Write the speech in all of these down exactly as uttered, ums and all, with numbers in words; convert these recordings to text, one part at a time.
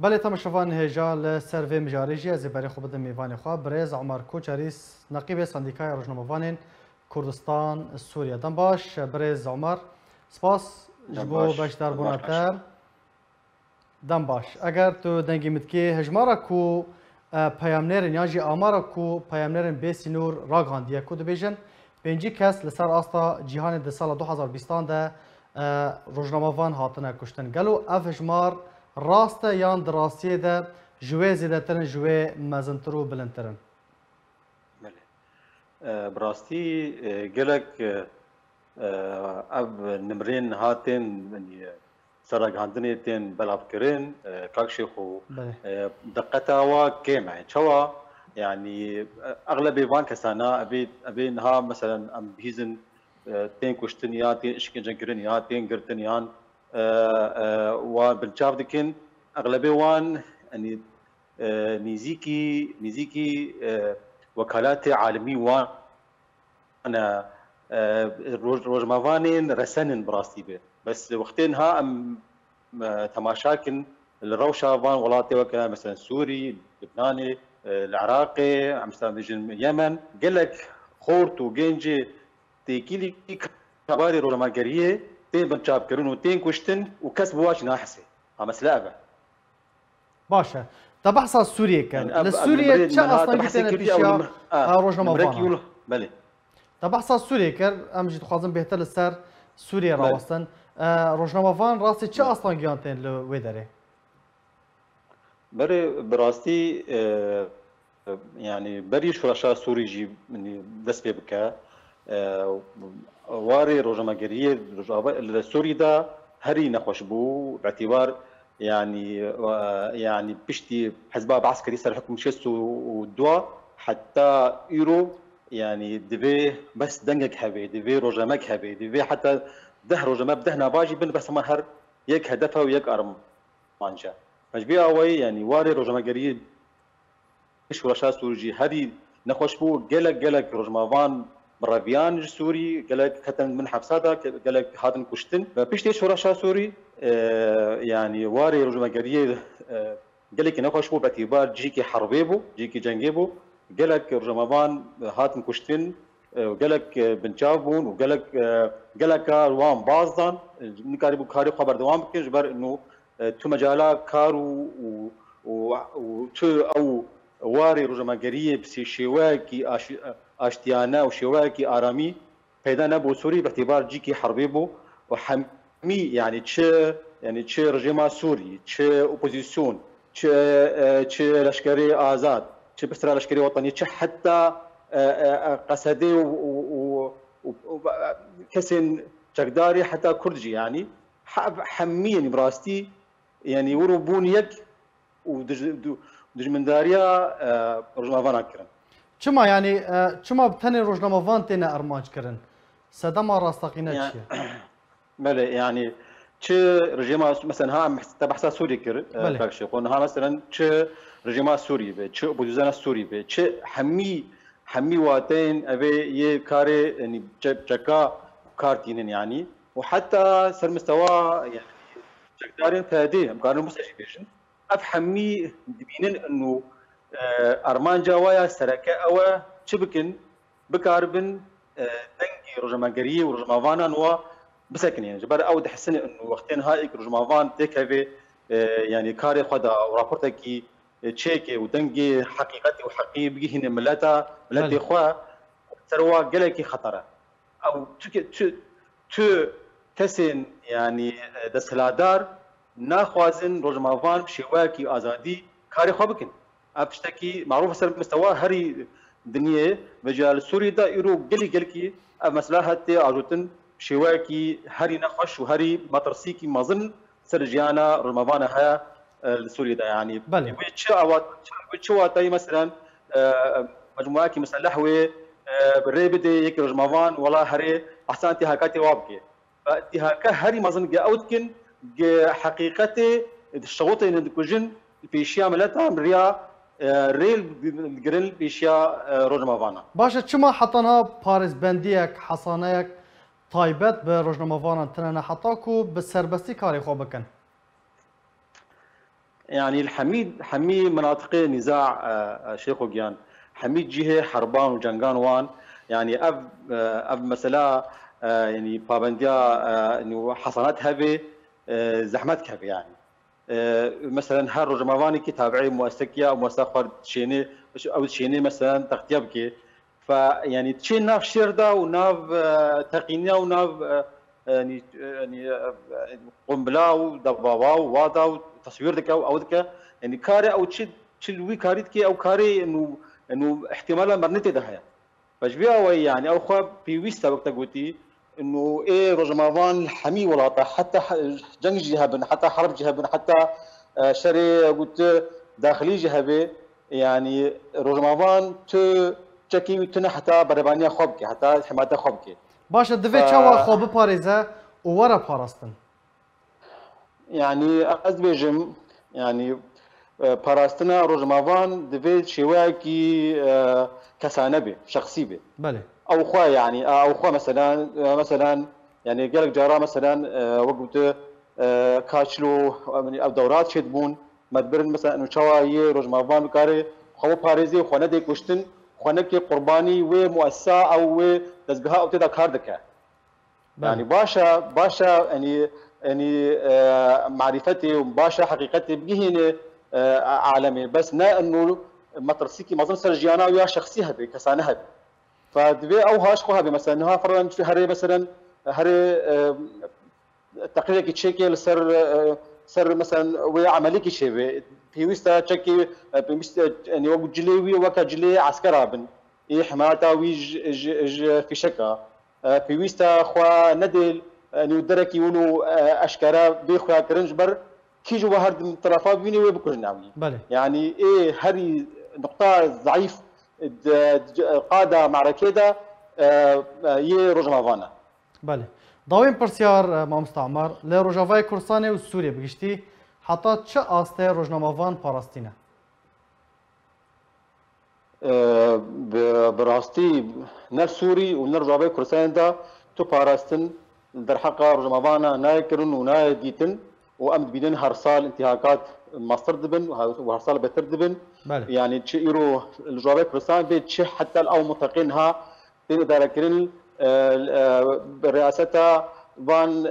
Belê, temaşevan hêja li ser vê mijarê jî ez ê berê xwe bidim mêvanê xwe, birêz Omer Koçerîs, neqîbê Sendîkaya Rojnamevanên Kurdistan Sûriye. Dem baş, birêz Omer. Spas ji bo beşdarbûna te. Dem baş. Eger tu dengê min dikê, hejmara ku, e, peyamnêrên yan jî amara ku peyamnêrên bê sînor ragihandiye ku dibêjin, pêncî kes li ser asta cîhanê di sala du hazar bîstan de, e, rojnamevan hatine kuştin. Gelo ev hejmar rast e yan di rastiyê de ji wê zêdetir in, ji wê mezintir û bilindtir in? Belê. E, bi rastî, e, gelek, e, e, ev nimrên niha tên, yanî, ser ragihandinê tên belavkirin, e, kak Şêxo, Belê. e, diqeta wa kêm e. Çawa? Yanî, e, exlebê van kesana, evê, evê niha, meselen, em bihîzin, e, tên kuştin ya tên îşkencekirin ya tên girtin yan, e, e, wan binçav dikin. Exlebê wan, yanî, e, nîzîkî, nîzîkî, e, wekalatê alemî wan e, e, roj-, rojnamevanên resen in bi rastî be. Bes wextê niha em, e, temaşa kin li rewşa van welatê weke, meselen, Sûrî, Libnanê, e, li Iraqê, em mesela bijin Yemen, gelek xort û gencê têkilî kabarê rojnamegeriyê tên binçavkirin û tên kuştin û kes bi wa jî nahesê. Ha, mesele ev e. Baş e. Te behsa Sûriyê kir. Yanî, ev, Li ev Sûriyê nimrê çi niha te astengî behsê têne kiriye, ew pêşiya, nimr-, a, a, rojnamevanan? Nimrekî wilo, belê. Te behsa Sûriyê kir, em jî dixwazin bêhtir li ser Sûriyê Belê. rawestin. E, rojnamevan rastî çi Belê. astengiyan tên li wê derê? Berê, bi rastî, e, yanî berî şoreşa Sûrî jî, yanî, dest pê bike, e, warê rojnamegeriyê Rojava li Sûrî de herî nexweş bû, bi îtîbar, yanî, e, yanî piştî Hizba Be'skerî ser hukm şêst û dua heta îro, yanî divê bes dengek hebe, divê rojnamek hebe, divê heta deh rojname bi deh nava jî bin, bes hema her yek hedef e û yek armanc e. Ji vê awayî, yanî warê rojnamegeriyê şoreşa Sûrî jî herî nexweş bû. Gelek, gelek rojnamevan bi reviyan ji Sûrî, gelek ketin bin hefsa de, ke-, gelek hatin kuştin. Ve piştî şoreşa Sûrî, e, yanî warê rojnamegeriyê, e, gelekî nexweş bû, bi îtîbar cihekî herbê bû, cihekî cengê bû. Gelek rojnamevan, e, hatin kuştin, e, gelek, e, binçav bûn û gelek, e, geleka wan baz dan. E, nikarîbû karê xwe berdewam bikin, ji ber ino, e, tu mecala kar û, û, û, û tu ew warê rojnamegeriyê bi sê şêweyekî aş-, aştiyane û şêweyekî aramî peyda nebû Sûrî, bi îtîbar cîkî herbê bû û hemî, yanî çi, yanî çi rejîma Sûrî, çi opozîsyon, çi, e, çi leşkerê azad, çi piştre leşkerê wetenî, çi heta, e, e, e, Qesedê û, û, û, û, û, e, kesên çekdarî, heta Kurd jî, yanî he-, hemî, yanî bi rastî, yanî wiro bûn yek û dij-, du-, dijmindariya, e, rojnamevana kirin. Çima, yanî, e, çima bi tenê rojnamevan têne armanc kirin? Sedema rasteqîne Ya-, çi ye? Belê, yanî çi rejîma, mesela, ha, em te behsa Sûrî kir, e, Belê. Kak Şêxo. Niha, mesela, çi rejîma Sûrî be, çi opozisyona Sûrî be, çi hemî, hemî wateyên evê yê karê, yanî çe-, çeka kar tînin, yanî. Û heta ser mistewa, yanî çekdarên P Y D, em karin wisa jî bêjin. Ev hemî dibînin ino, e, armanca wa ya sereke ew e, çi bikin, bikaribin, e, dengê rojnamegeriyê û rojnamevana nû bisekinînin. Ji ber ew dihisine ino wextên ha êk rojnamevan têkevê, e, yanî karê xwe de û raportekî, e, çêke û dengê heqîqetê û heqî bigihîne mileta, miletê Belê. xwe, ser wa gelekî xeter e. Ew tu ke-, tu, tu kesên, yanî, e, desthilatdar naxwazin rojnamevan bi şêweyekî azadî karê xwe bikin. Ev tiştekî marûf e ser mistewa herî dinyê, vêca li Sûrî de îro gelî gelkî ev mesela hate ajotin bi şêweyekî herî nexweş û herî metirsîkî mezin ser jiyana rojnamevana heye, e, li Sûrî de, yanî Belê. wê çi awat-, wê çi watayî, meselen, e, mecmuayekî miseleh wê, e, bi rê bidê yekî rojnamevan, wela herê behsa întîhakatê wa bike. Ve întîhaka herî mezin ge ew dikin, ge heqîqetê di şewitê ne dikujin, li pêşiya mileta em riya, e, rê digirin li pêşiya, e, rojnamevana. Baş e, çima heta niha parêzbendiyek, hesaneyek taybet bi rojnamevanan tine ne heta ku bi serbestî karê xwe bikin? Yani li hemî, hemî menatiqê nîza, e, e, Şêxo Giyan, hemî cihê herban û cengan wan, yani ev, e, ev mesela, e, yani pabendiya, e, nû hesanat hevê, e, zehmet hevê yani. E, meselen her rojnamevanekî tabi'ê muessekiya, muessa xwe şênê, ew şênê meselen textiya bike. Fe, yani çê nav şêr de û nav, e, teqîniya û nav, e, yani, yani, e, qumbila û debawa û wada û teswîr dike û ew dike. Yani karê ew çi, çi li wî karî dike, ew karê nû, nû ihtimala mernê tê de heye. Fe ji vê awayî yani ew xwe pêwîst e wek te gotî, nû ê rojnamevan li hemî welata, heta he-, ceng jî hebin, heta herb jî hebin, heta, e, şerê got daxilî jî hebe, yani rojnamevan tu çekî wî tune heta berebaniya xwe bike, heta himata xwe bike. Baş e, divê Fa- çawa xwe biparêze û were parastin? Yani ez dibêjim, yani, e, parastina rojnamevan divê şêweyekî, e, kesane be, şexsî be. Belê. Ew xwe yani, e, ew xwe mesela, e, mesela, yani gelek cara mesela, e, wek gotu, e, ka çilo, e, ew dewrat çêdibûn, me dibirin mesela, û çawa yê rojnamevan bikare xwe biparêzê, xwe nedê kuştin, xwe neke qurbanî wê muessa ew wê dezgeha ew tê de kar dike. Belê. Yani baş e, baş e, yani, yani, e, marîfetê û baş e heqîqetê bigihîne, e, alemê. Bes ne eno metirsîkî mezin ser jiyana wî ya şexsî hebe, kesane hebe. Fe divê ew haş xwe hebe. Mesela niha ferdan herê, mesela herê, e, teqrîrekî çêke li ser, e, ser mesela wê emelîkî çêbe. Pêwîst e çekê, e, pêwîst e, yani wek cilê wî weke cilê eskera bin. Ê himata wî ji, ji, ji fîşeka. E, pêwîst e xwe nedê, e, nû derekî wilo, e, eşkere bê xuyakirin ji ber kî ji we her di terafa bibîne wê bikujin ewî. Belê. Yani ê herî nuqta zayîf di, di qada merekê de, e, e, yê rojnamevan e. Belê. Dawên pirsyar, e, mamosta Amar, li Rojavayê Kurdistanê û Sûriyê bi giştî heta çi astê rojnamevan parastî ne? E, bi, bi rastî ne Sûrî û ne Rojavayê Kurdistanê de tu parastin derheqa rojnamevana nayê kirin û nayê dîtin û em dibînin her sal întihakat mestir dibin û her, û her sal betir dibin. Belê. Yani çi îro li Rojavayê Kurdistanê bê çi heta li ew minteqê niha tên îdarekirin, e, e, bi riyaseta van, e,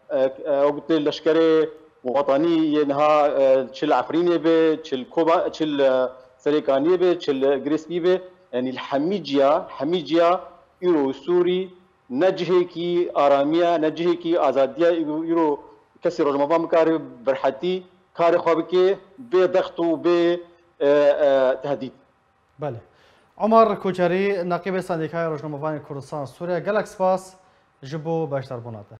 e, e, wek gotin leşkerê wetanî yê niha, e, çi li Efrînê be, çi li Koba, çi li, e, Serêkaniyê be, çi li Girêspî be, yani li hemî ciya, hemî ciya îro Sûrî ne cihêkî aramiya, ne cihêkî azadiya, îro, îro kesî rojnamevan bikare bi rehetî karê xwe bike, bê dext û bê, e, e, tehdîd. Belê. Omar Koçerî, Neqîbê Sendîkaya Rojnamevanê Kurdistan Sûriye, gelek spas ji bo beşdarbûna te.